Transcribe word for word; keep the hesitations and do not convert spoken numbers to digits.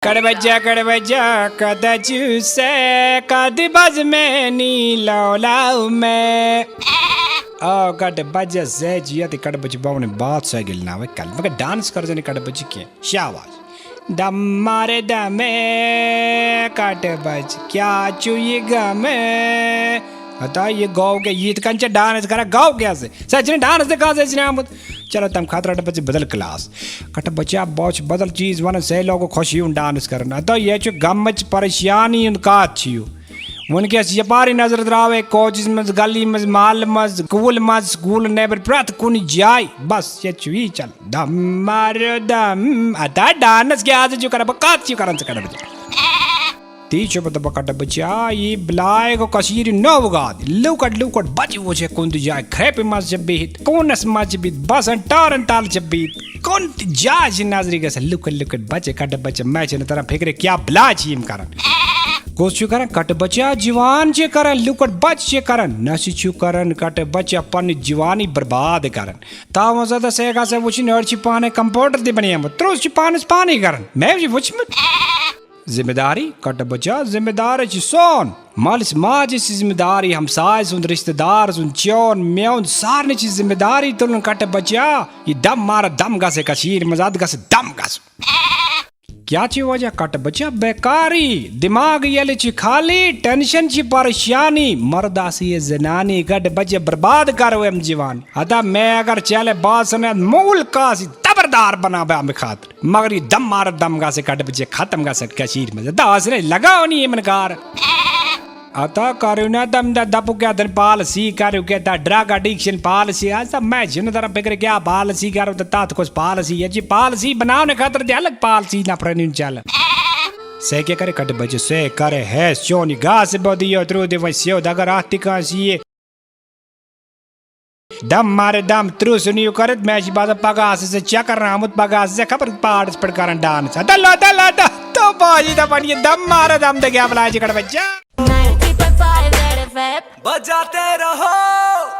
کڑ بچہ، کڑ بچہ، کتہ چھُ سے؟ کتھ بز میں نی لو لو میں۔ او کڑ بچہ سے جی، تے کڑ بچہ باونے بات سے گل نہ وے کل۔ مگر ڈانس کر جنے کڑ بچہ کے۔ شاباش۔ دم مارے دمے، کٹ بچ کیا چوئی گمے۔ ہتا یہ گاؤ کے، یہ کن چھ ڈانس کرا گاؤ کے سے۔ سچ نے ڈانس دکھا سے جنے آمد۔ چلو تم خاطر اٹھ بچے بدل کلاس۔ کٹ بچا بہت بدل چیز ون سے لوگو خوشی ہوں ڈانس کرنا۔ ہتا یہ چھ غمچ پریشانی ہند کات چھیو۔ ونکس یپاری نظر تراوے کوچس مز، گلی مز، محل مز، سکول مز، سکول نیبر پرت کن جائے۔ بس یہ چھ وی چل۔ دم مار دم۔ ادا ڈانس کیا آز چھ کرا، بہ کت چھ کران، ژٕ کڑ بچا۔ تی چھ بہ دپان کٹ بچا، یہ بلائے گو کشیر نو گاد۔ لوکٹ لوکٹ بچہ وچھے کن تہ جائے، کھریپہ مز چھ بہت، کونس مز چھ بہت، بسن ٹارن تل چھ بہت۔ کن تہ جائے چھ نظری گژھان، لوکٹ لوکٹ بچہ کٹ بچہ، میں چھ نہ تران فکر کیا بلا چھ یم کران۔ کس چھ کران کٹ بچہ؟ جوان چھ کران، لوکٹ بچہ چھ کران، نہ چھ کران کٹ بچہ پننی جوانی برباد کران۔ تاون زدہ سے گژھِ وٕچھِنۍ، أڑۍ چھِ پانَے کمپاوڈر تہِ بنیمٕتۍ، ترٛوٚز چھِ پانَس پانَے کران۔ مےٚ چھِ وٕچھمُت۔ ذمہ داری، کٹہٕ بچہ، ذمہ دار چھِ سون۔ مٲلِس ماجہِ چھِ ذمہ داری، ہمساے سُنٛد، رشتہٕ دار سُنٛد، چون، میون، سارنٕے چھِ ذمہ داری تُلُن کٹہٕ بچہ۔ یہِ دم مارٕ دم گژھِ کٔشیٖرِ منٛز، اَتھ گژھِ دم گژھُن۔ کیا چھ وجہ کٹہٕ بچہ؟ بیکاری، دماغ ییٚلہِ چھ خالی، ٹینشن چھ پریشانی، مرد آسہِ یہ زنانی، کٹہٕ بچہ برباد کرو ام جوان۔ ہتا میں اگر چلے باسن مول کاسی تبردار بنا بہ امہ خاطر، مگر یہ دم مار دم گژھِ کٹہٕ بچہ ختم گژھِ کشیر منٛز، ہتا آسہِ نہٕ لگاونی یمن کار۔ عطا کٔرِو نا تم دہ دپُک کیٛاہ دن پالسی، کٔرِو کیٛاہ دہ ڈرگ اڈکشن پالسی، آز تہ میں چھُنہٕ تران فکر کیٛاہ پالسی کرو تہ تتھ کۄس پالسی، ییٚتہِ چھِ پالسی بناونہٕ خٲطرٕ تہِ الگ پالسی نفرن ہُنٛد چلان۔ سے کیٛاہ کرِ کٹہٕ بچہ، سے کرِ ہیس چون یہِ گاسہٕ بودی یوت روٗدِ وۄنۍ سیوٚد، اگر اتھ تہِ کٲنٛسہِ یہِ دم مارِ دم ترٛوٚس نیو کٔرِتھ، مےٚ چھِ باسان پگاہ آسہٕ ژےٚ چکر آمُت، پگاہ آسہٕ ژےٚ خبر پہاڑس پٮ۪ٹھ کران ڈانس۔ ہتا لو، ہتا لو، ہتا تو باجی دپان یہِ دم مارِ دم تہ کیٛاہ بلاے چھِ کٹہٕ بچہ۔ ninety point five Red F M۔ بجاتے رہو۔